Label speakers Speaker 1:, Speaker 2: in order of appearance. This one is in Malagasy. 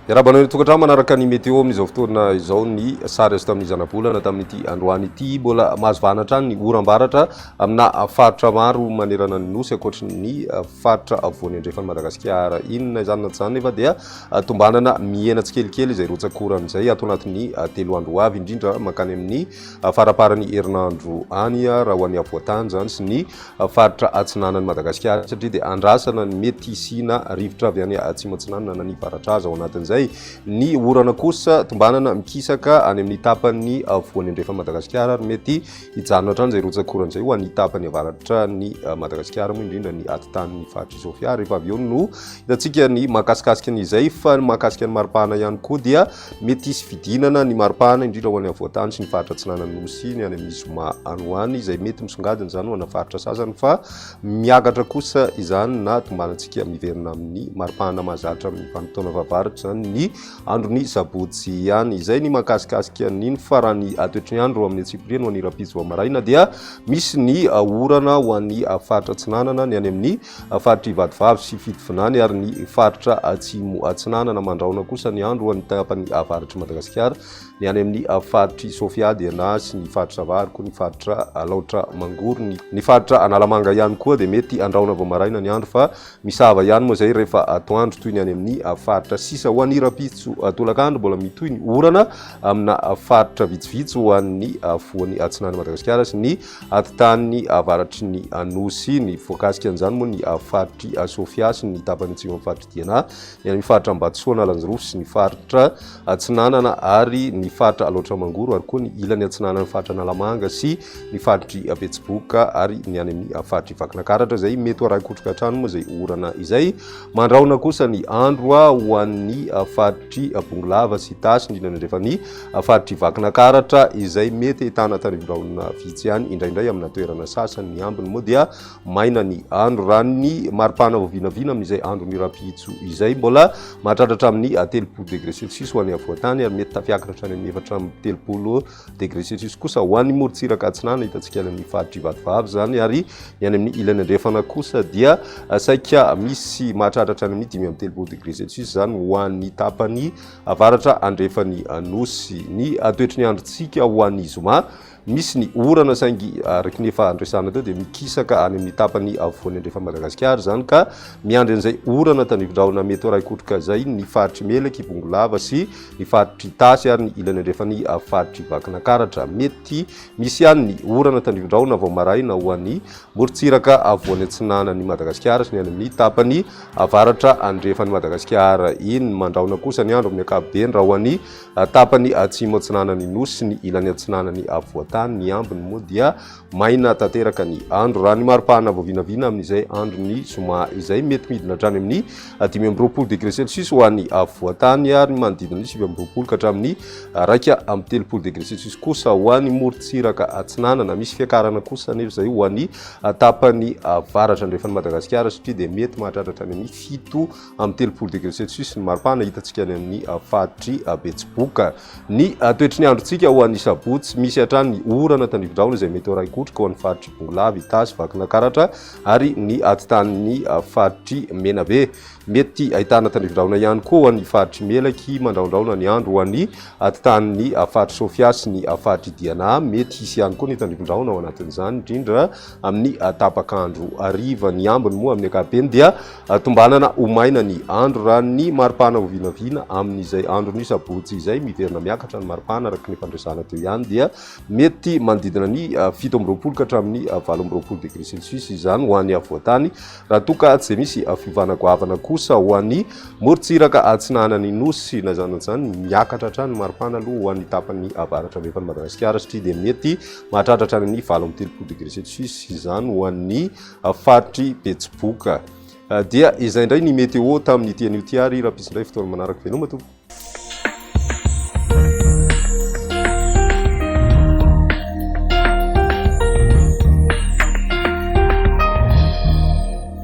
Speaker 1: Miarahaba anareo tokantrano manaraka ny météo amin'izao fotoana izao ny sary azo tamin'ny zanabolana tamin'ity androany ity. Mbola mahazo vahana hatrany ny oram-baratra amina faritra maro manerana ny nosy ankoatry ny faritra afovoany andrefan'i Madagasikara. Inona izany na tsy izany nefa dia tombanana mihena tsikelikely izay rotsak'orana izay ato anatin'ny 3 andro ho avy, indrindra mankany amin'ny faramparan'ny herinandro any raha ho an'ny afovoantany izany sy ny faritra atsinanan'i Madagasikara satria dia andrasana ny mety hisiana rivotra avy any atsimo atsinanana na ny varatraza ao anatin'izay. Ny orana kosa tombanana mikisaka any amin'ny tapany afovoany andrefan'i Madagasikara ary mety hijanona hatrany izay rotsak'orana izay ho an'ny tapany avaratra ny Madagasikara moa indrindra ny atitan'ny faritr'i Sofia. Rehefa avy eo no hitantsika ny mahakasikasika an'izay fa ny mahakasika ny maripana ihany koa dia Mety hisy fidinana ny maripana, indrindra ho an'ny afovoan-tany sy ny faritra atsinanan'ny Nosy iny, any amin'ny zoma any ho any, izay mety misongadina izany ho ana faritra sasany fa miakatra kosa izany na tombanantsika miverina amin'ny maripana mahazatra amin'ny vanim-potoana fahavaratra izany ny andron'ny sabotsy ihany. Izay ny mahakasikasika an'iny fa raha ny toetry ny andro amin'ny antsipiriany ho an'ny rahampitso vao maraina dia misy ny orana ho an'ny faritra atsinanana, ny any amin'ny Faritr'i Vatovavy sy Fitovinany ary ny faritra Atsimo Atsinanana. Mandrahona kosa ny andro ho an'ny tapany avaratr'i Madagasikara, ny any amin'ny faritr'i Sofia Diana sy ny faritra Sava ary koa ny faritra Alaotra Mangoro. Ny faritra Analamanga ihany koa dia mety handrahona vao maraina ny andro fa misava ihany moa izay rehefa atoandro toy ny any amin'ny faritra sisa. Ho an'ny rahampitso tolakandro, mbola mitohy ny orana amina faritra vitsivitsy ho an'ny afovoany atsinanan'i Madagasikara sy ny Atitaniny avaratry ny Nosy iny. Voakasika an'izany moa ny faritr'i Sofia sy ny tapany atsimon'ny faritr'i Diana, ny any amin'ny faritra Ambatosoa, Analanjirofo sy ny faritra Atsinanana ary ny faritra Alaotra Mangoro ary koa ny ilany atsinanan'ny faritra Analamanga sy ny faritr'i Betsiboka ary ny any amin'ny faritr'i Vakinakaratra izay mety ho arahin-kotroka hatrany moa izay orana izay. Mandrahona kosa ny andro ho an'ny faritr'i Bongolava sy Itasy, indrindra ny andrefan'ny faritr'i Vakinakaratra izay mety ahitana tandrifindrahona vitsy ihany indraindray amina toerana sasany. Ny ambiny moa dia maina ny andro. Raha ny maripana vao vinavina amin'izay andron'ny rahampitso izay, mbola mahatratra hatramin'ny 30 degré celsius ho an'ny afovoan-tany ary mety tafiakatra hatrany amin'ny 34 degré celsius kosa ho an'ny morontsiraka atsinanana, hitantsika any amin'ny faritr'i Vatovavy izany, ary ny any amin'ny ilany andrefana kosa dia saika misy mahatratra hatrany amin'ny 35 degré celsius izany ho an'ny tapany avaratra andrefan'ny Nosy. Ny toetry ny androntsika ho an'ny zoma, misy ny orana saingy araka ny efa andresana teo dia mikisaka any amin'ny tapany afovoany andrefan'i Madagasikara izany ka miandry an'izay orana tandrifindrahona mety ho raikotroka izay ny faritr'i Melaky, Bongolava sy ny faritr'Itasy ary ny ilany andrefan'ny faritr'i Vakinakaratra. Mety misy ihany ny orana tandrifindrahona vao maraina ho an'ny morontsiraka afovoany atsinanan'i Madagasikara sy ny any amin'ny tapany avaratra andrefan'i Madagasikara iny. Mandrahona kosa ny andro amin'ny ankapobeny raha ho an'ny tapany atsimo atsinanan'ny Nosy sy ny ilany atsinanan'ny afovoantany. Ny ambiny moa dia Maina tanteraka ny andro. Raha ny maripana vao vinavina amin'izay andron'ny zoma izay, mety midina hatrany amin'ny 25 degré celsius ho an'ny afovoantany ary ny manodidina ny 29 ka hatramin'ny 31 degré celsius kosa ho an'ny morontsiraka atsinanana. Misy fiakarana kosa anefa izay ho an'ny tapany avaratra andrefan'i Madagasikara satria dia mety mahatratra hatrany amin'ny 37 degré celsius ny maripana hitantsika any amin'ny faritr'i Betsiboka. Ny toetry ny androntsika ho an'ny sabotsy, misy hatrany ny orana tandrifindrahona izay mety ho arahin-kotroka ho an'ny faritr'i Bongolava, Itasy, Vakinakaratra ary ny atitan'ny faritr'i Menabe. Mety ahitana tandrifindrahona ihany koa ho an'ny faritr'i Melaky, mandrahondrahona ny andro ho an'ny atitan'ny faritr'i Sofia sy ny faritr'i Diana. Mety hisy ihany koa ny tandrifindrahona ao anatin'izany, indrindra amin'ny tapak'andro hariva. Ny ambiny moa amin'ny ankapobeny dia Tombanana ho maina ny andro raha ny maripana ho vinavina amin'izay andron'ny sabotsy izay. Miverina miakatra ny maripana araka ny fandresahana teo ihany dia mety manodidina ny 27 ka hatramin'ny 28 degré celsius izany ho an'ny afovoan-tany raha toa ka tsy dia misy fiovana goavana kosa ho an'ny morontsiraka atsinanan'ny Nosy. Na izany na izany, miakatra hatrany ny maripana aloha ho an'ny tapany avaratra andrefan'i Madagasikara satria dia mety mahatratra hatrany amin'ny 38 degré celsius izany ho an'ny faritr'i Betsiboka. Dia izay indray ny météo tamin'ity anio ity ary rahampitso indray fotoana manaraka. Veloma tompoko.